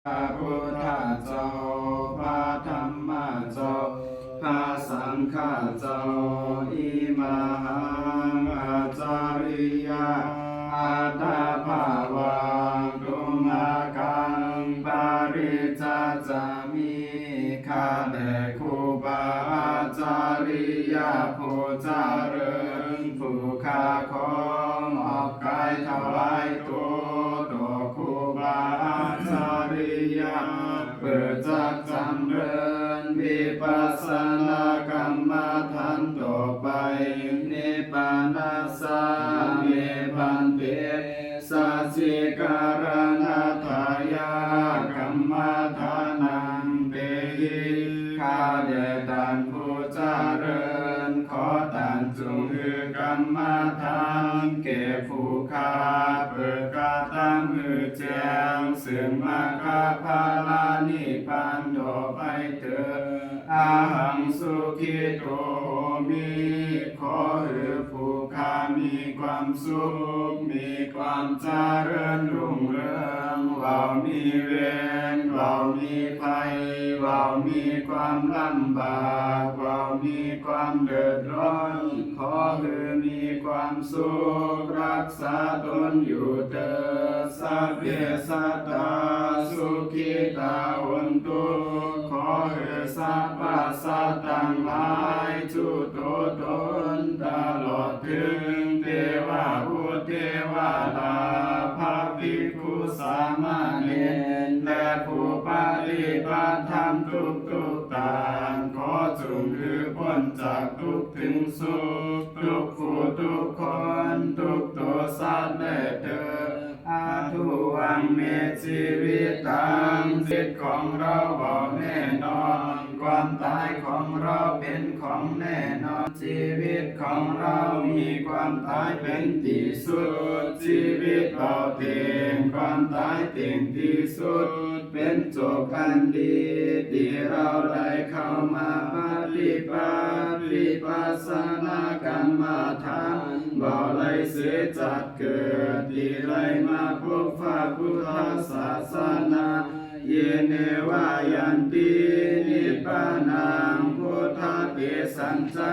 ພະພຸດທະເຈົ້າ ພະທຳມະເຈົ້າ ພະສັງຄະເຈົ້າ ອິມະຫັງ ອາຈາຣິຍະ ອັດຕະພາວັງ ຕຸມະກັງ ປະລິດຈະຈາມິ ຂ້າແດ່ຄູບາອາຈາລິຍະຜູ້ຈະເລີນ ຜູ້ຂ້າຂໍມອບກາຍຖວາຍໂຕ ຕໍ່ຄູບາອາຈາລິຍະ ເພື່ອຈັກຈຳເລີນວິປັດສະນາກຳມະຖານຕໍ່ໄປ ນິບານາສາເມ ພັນເຕ ສັດຈິກາລະນະຖາຍາ ກຳມະຖານັງ ເຕຫິ ຂ້າແດ່ທ່ານຜູ້ຈະເລີນ ຂໍທ່ານຈົ່ງໃຫ້ກຳມະຖານແກ່ຜູ້ຂ້າ ເພື່ອກະທຳໃຫ້ແຈ້ງ ເຊິ່ງມັກກະຜະລະນິບພານຕໍ່ໄປເທີ້ນ. ອະຫັງສຸຂິໂຕໂຫມິ ຂໍໃຫ້ຜູ້ຂ້າມີຄວາມສຸກ ມີຄວາມຈະເລີນຮຸ່ງເຮືອງ ເວົ້າມີເວນ ເວົ້າມີໄພ ເວົ້າມີຄວາມລຳບາກ ເວົ້າມີຄວາມເດືອດຮ້ອນ ຂໍໃຫ້ມີຄວາມສຸກ ຮັກສາຕົນຢູ່ເທີ້ນ. ສັບເພສັດຕາ ສຸຂິຕາ ໂຫນຕຸ ຂໍໃຫ້ສັບພະສັດທັງຫຼາຍ ຈຸໂຕຕົນຕະຫຼອດເຖິງເທວະບຸດເທວະດາ ພະພິກຂຸສາມະເນນ ແລະ ຜູ້ປະຕິບັດທຳທຸກໆທ່ານ ຂໍຈົ່ງໃຫ້ພົ້ນຈາກທຸກເຖິງສຸກ ທຸກຜູ້ທຸກຄົນ ທຸກໂຕສັດແລະເທີ້ນ. ອາທຸວັງເມ ຊີວິຕັງ ຊີວິດຂອງເຮົາເວົ້າແນ່ນອນ ຄວາມຕາຍຂອງເຮົາເປັນຂອງແນ່ນອນ ຊີວິດຂອງເຮົາມີຄວາມຕາຍເປັນທີ່ສຸດ ຊີວິດເວົ້າເຕັງ ຄວາມຕາຍເຕັງທີ່ສຸດ ເປັນໂຈກອັນດີ ທີ່ເຮົາໄດ້ເຂົ້າມາປະຕິບັດວິປັດສະນາກຳມະຖານ ເວົ້າໄດ້ເສຍຈາກເກີດ ທີ່ໄດ້ມາພົບພະພຸດທະສາສະໜາ ເຢເນວາຍັນຕິນິບບານັງ ພຸດທະເຕສັນຈາ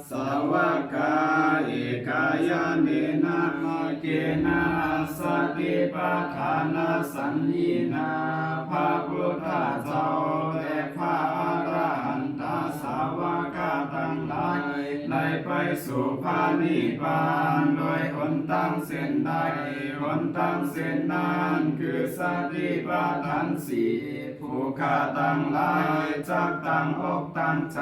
ສາວະກາເອກາຍາເນນະ ເກນະ ສະຕິປະທານະສັນຍິນາ ພະພຸດທະເຈົ້າ ແລະ ພະອະລະຫັນຕະສາວະກະທັງຫຼາຍ ໄດ້ໄປສູ່ພະນິບພານ ໂດຍຫົນທາງເສັ້ນໃດ ຫົນທາງເສັ້ນນັ້ນຄືສະຕິປະທານສີ່ ຜູ້ຂ້າທັງຫຼາຍ ຈັກຕັ້ງອົກຕັ້ງໃຈ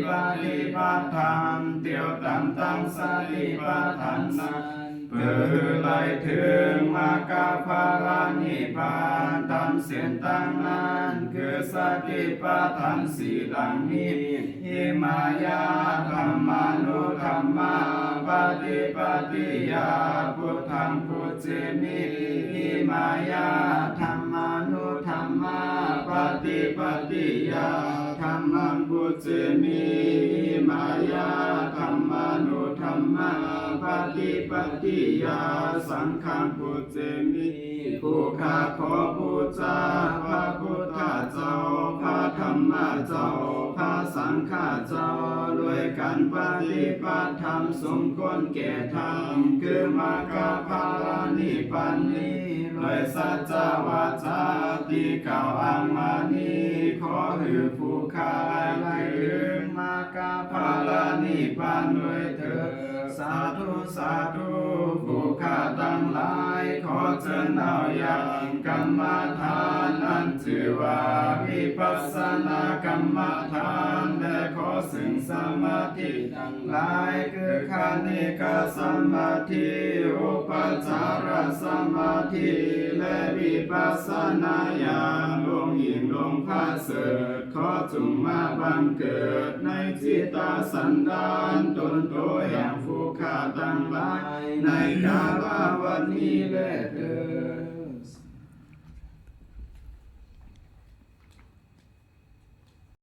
ປະຕິບັດທຳ ຕຽວຕາມທັງສະຕິປະທານນັ້ນ ເພື່ອໃຫ້ໄດ້ເຖິງມັກກະຜະລະນິບພານ ຕາມເສັ້ນທາງນັ້ນ ຄືສະຕິປະທານສີ່ດັ່ງນີ້ ຫິມາຍະ ທຳມານຸທຳມະປະຕິປັດຕິຍາ ພຸດທັງປຸດ ເຈມິ ຫິມາຍະ ທຳມານຸທຳມະປະຕິປັດຕິຍາ ທຳມັງປຸດ ເຈມິ ຫິມາຍະ ທຳມານຸທຳມະປະຕິປັດຕິຍາ ສັງຄັງປຸດ ເຈມິ ຜູ້ຂ້າຂໍບູຊາພະພຸດທະເຈົ້າ ພະທຳມະເຈົ້າ ພະສັງຄະເຈົ້າ ດ້ວຍການປະຕິບັດທຳສົມຄວນແກ່ທຳ ຄືມັກກະຜະລະນິບພານນີ້ ດ້ວຍສັດຈະວາຈາທີ່ກ່າວອ້າງມານີ້ ຂໍໃຫ້ຜູ້ຂ້າໄດ້ເຖິງມັກກະຜະລະນິບພານດ້ວຍເທີ້ນ. ສາທຸ ສາທຸ ຜູ້ຂ້າທັງຫຼາຍ ຂໍເຊີນເອົາຢ່າງກຳມະຖານ ອັນຊື່ວ່າ ວິປັດສະນາກຳມະຖານ ແລະ ຂໍເຊິ່ງສະມາທິທັງຫຼາຍ ຄືຄະນິກະສະມາທິ ອຸປະຈາລະສະມາທິ ແລະ ວິປັດສະນາຍານ ອົງຍິ່ງຫຼວງປະເສີດ ຂໍຈົ່ງມາບັງເກີດໃນຈິດຕະສັນດານຕົນໂຕແຫ່ງຜູ້ຂ້າທັງຫຼາຍ ໃນກາລະວັນນີ້ແລເທີ້ນ.